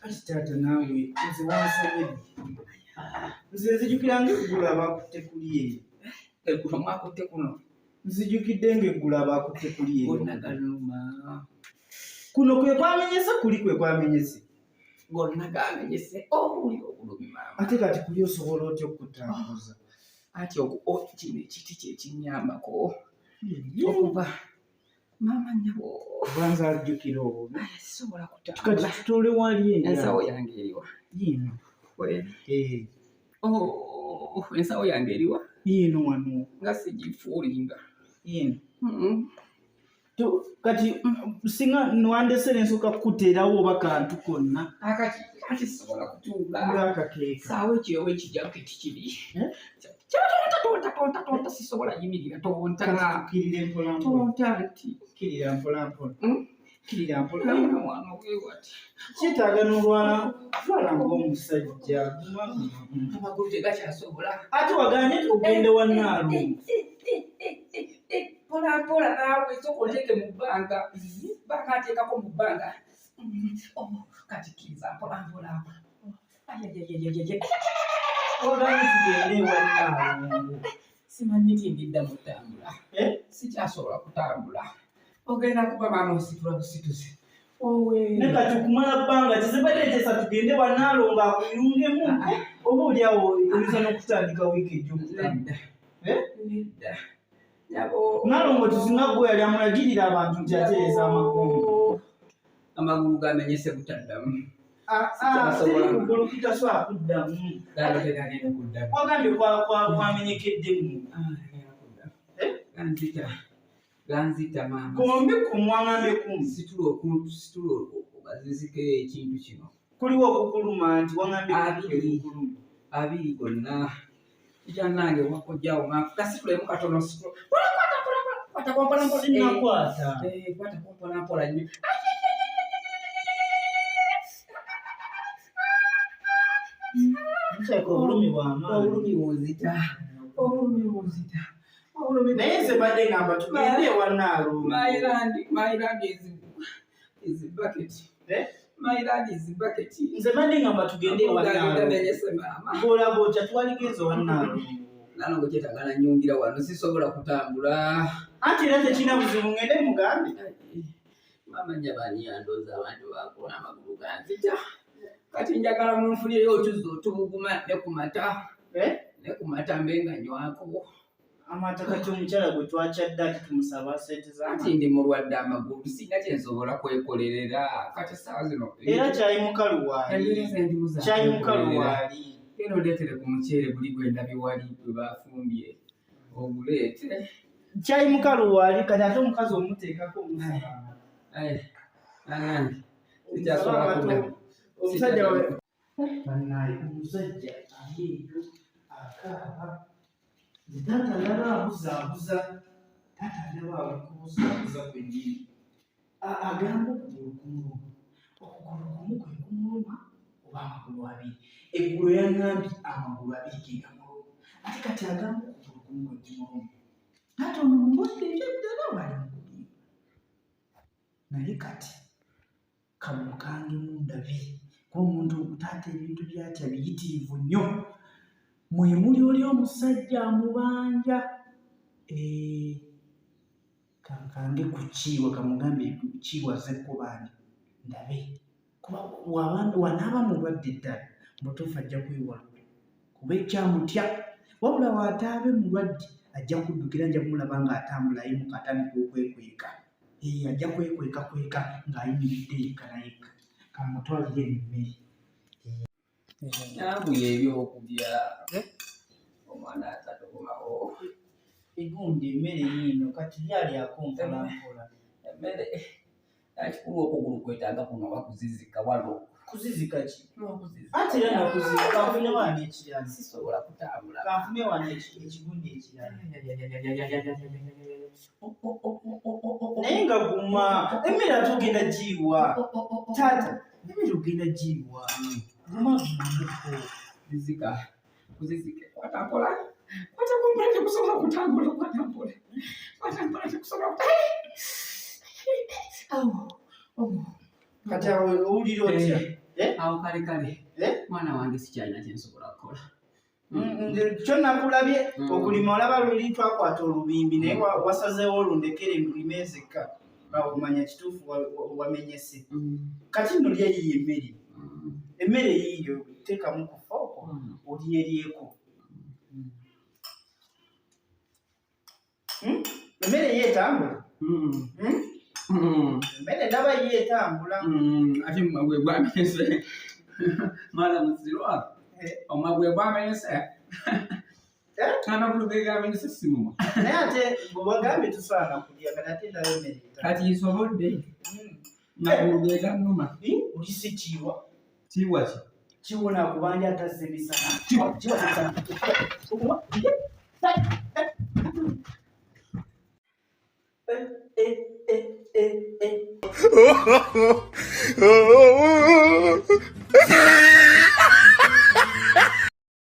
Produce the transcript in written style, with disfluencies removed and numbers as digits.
Anti taata naawe nze wansobedde. Nze nzijukira ng'eggulo abakutte kuli eyo. Eggulo mwakutte kuno? Nzijukidde ng'eggulo abakutte kuli eyo. Gonna galuma. Kuno kwe kwamenyese kuli kwe kwamenyese. Gonna gamenyese owulira obulumi maama. Ate kati kuli osobola otya okukutambuza? Anti kino ekiti kye kinnyambako okuba maama nnyabo. Obanza ajjukira obubi. Sisobola kutambula. Kati tutuule wali eri. Ensawo yange eriwa? Yiino. Weri? Eh. Oh, ensawo yange eriwa? Yiino wano. Nga sigifuulinga. Yiino. Kati singa nwandese nensooka kukuteerawo oba kantu konna. Akati kati sisobola kutuula. Ng'akakeeka. Saawa ekyo ekijaketi kiri. Eh? Tonta tonta tonta tonta sisobola yimirira tonta. Kati tukkirire mpola mpola. Tonta nti. Kkirira mpola mpola. Kkirira mpola. Mwana wewati. Kyetaaga n'olwala twala ng'omusajja. Amagulu tegakyasobola. Ate wagaanye ogende wa Nnaalongo. Mpola mpola naawe sooka onteeke mu bbanga. Bbanga ateekako mu bbanga. Kati kkiriza mpola mpola. Wagaanye tugende ewa Nnaalongo. Simanyi nti ndidda mu ttambula. Eh? Sikyasobola kutambula. Ogenda kuba maama ositula busituzi. Owe. Ne kati okumala bbanga kizibadde nteesa tugende wa Nnaalongo akuyungemu oba oli awo oyinza n'okutandika wiiki ejja okutandika. Nedda. Eh? Nedda. Nyabo. Nnaalongo tusinga gwe yali amulagirira abantu nti atereeza amagulu. Amagulu gamenyese butaddamu. Teri kugulu kutasobola kuddamu. Gano tegagenda kuddamu. Wagambye kwamenyekeddemu. Gagenda kuddamu. Eh? Ganzita. Ganzita maama. Kombi kumu wangambye kumu. Situla okuntu situla okazizike ekintu kino. Kuliwo okukuluma nti wangambye Abiri. kukuluma. Abiri gonna. Kijannange wakojjawo maama. Kasitulemu katono situla. Kwata kwata mpola mpola. Sinnakwata. Kwata mpola mpola nnyo. Nkyeka obulumi bw'amaanyi. Obulumi bunzita. Obulumi bunzita. Obulumi. Naye nze mbadde ngamba tugende ewa Nnaalongo. My land is bucket. Eh? My land is bucket. Nze mbadde ngamba tugende ewa Nnaalongo. Gamenyese maama. Ng'olaba otya twaligenze ewa Nnaalongo. Nnaalongo kyetaaga nanyungira wano sisobola kutambula. Anti era tekirina buzibu ngende mugambe. Maama nnyabo ani yandooza abantu bakola amagulu ganzita. Kati njagala munfunireyo otuzzi otubuguma ne ku mata. Eh? Ne ku mata mbe nga nywako. Amata kati omukyala gwe twakyadde ate tumusaba ssente Anti z'amata. ndi mulwadde amagulu sirina kye nsobola kwekolerera. Kati essaawa zino Era kyayi mukalu waali. embeera ze ndimu za Kyayi mukalu kwekolerera. waali. Genda ondeetere ku muceere guli gwe ndabye wali gwe bafumbye oguleete. Kyayi mukalu waali kati ate omukazi omuteekako omusaba. Nange sikyasobola kudda. Omusajja we. Bannaaye omusajja ali eyo akaaba. Nze taata ndaba abuzaabuza. Taata ndaba abuzaabuza kwennyini. Agamba okugulu kumuluma. Okugulu kumu kwe kumuluma oba amagulu abiri. Eggulo yaŋŋambye amagulu abiri ge gamuluma. Ate kati agamba okugulu kumu kwe kumuluma. Taata ono mulwadde era ddala bw'ali mu kulimba. Naye kati kamukangemu ndabe kuba omuntu taata ebintu byatya biyitirivu nnyo. Mwe muli oli omusajja amubanja. Kankange ku kiiwa kamugambe kiiwa azze kkubanja ndabe. Kuba wanaaba mulwadde ddala mutuufu ajja kwewalula kuba ekyamutya. Wabula bw'ataabe mulwadde ajja kuddukira nja kumulaba ng'atambula ayimuka atandika okwekweka. Ajja kwekwekakweka ng'ayimiridde yekka na yekka. Kamutwalire eno emmere. Yanguya ebyokulya. Omwana atatokomawo. Egundi emmere yiino kati lyalyako mpola mpola. Emmere ekikulu okugulu kwetaaga kuno oba kuzizika wano. Kuzizika ki? N'okuzizika. Anti era nakuzizika kanfune wano ekirala. Sisobola kutambula. Kanfune wano ekigundi ekirala. Naye nga guma emmere ate ogenda giyiwa. Taata emmere ogenda giyiwa. Guma gumako. Zizika. Kuzizika. Kwata mpola. Kwata mpola tekusobola kutambula. Kwata mpola. Kwata mpola tekusobola kutambula. Oh. Kati awo owulira otya? Eh, Eh? Awo kale kale. Eh? Mwana wange sikyalina kyensobola kukola. Kyo nakulabye Mm. okulima olaba luli twakwata olubimbi naye wasazeewo olundekere ndulime nzekka awo omanya kituufu wamenyese. Kati nno lya yiyo emmere. Emmere yiiyo teekamu ku fooko olyeryeko. Hmm? Emmere ye etambula? Hmm? Emmere ndaba ye etambula. Ate omumwa gwe gwamenyese. Mwana muzirwa. Eh. Omumwa gwe gwamenyese. Eh? Amagulu ge gamenyese si mumwa. Naye ate bwe wagambye tusaana kulya kati ate ndaba emmere etambula. Kati nsobodde. Hmm. Magulu ge gannuma. Ih, oli si kiwa. Kiwa ki? Kiwona kubanja atazze misana. Kiwa, kiwa misana. Eh, eh, eh, eh, eh.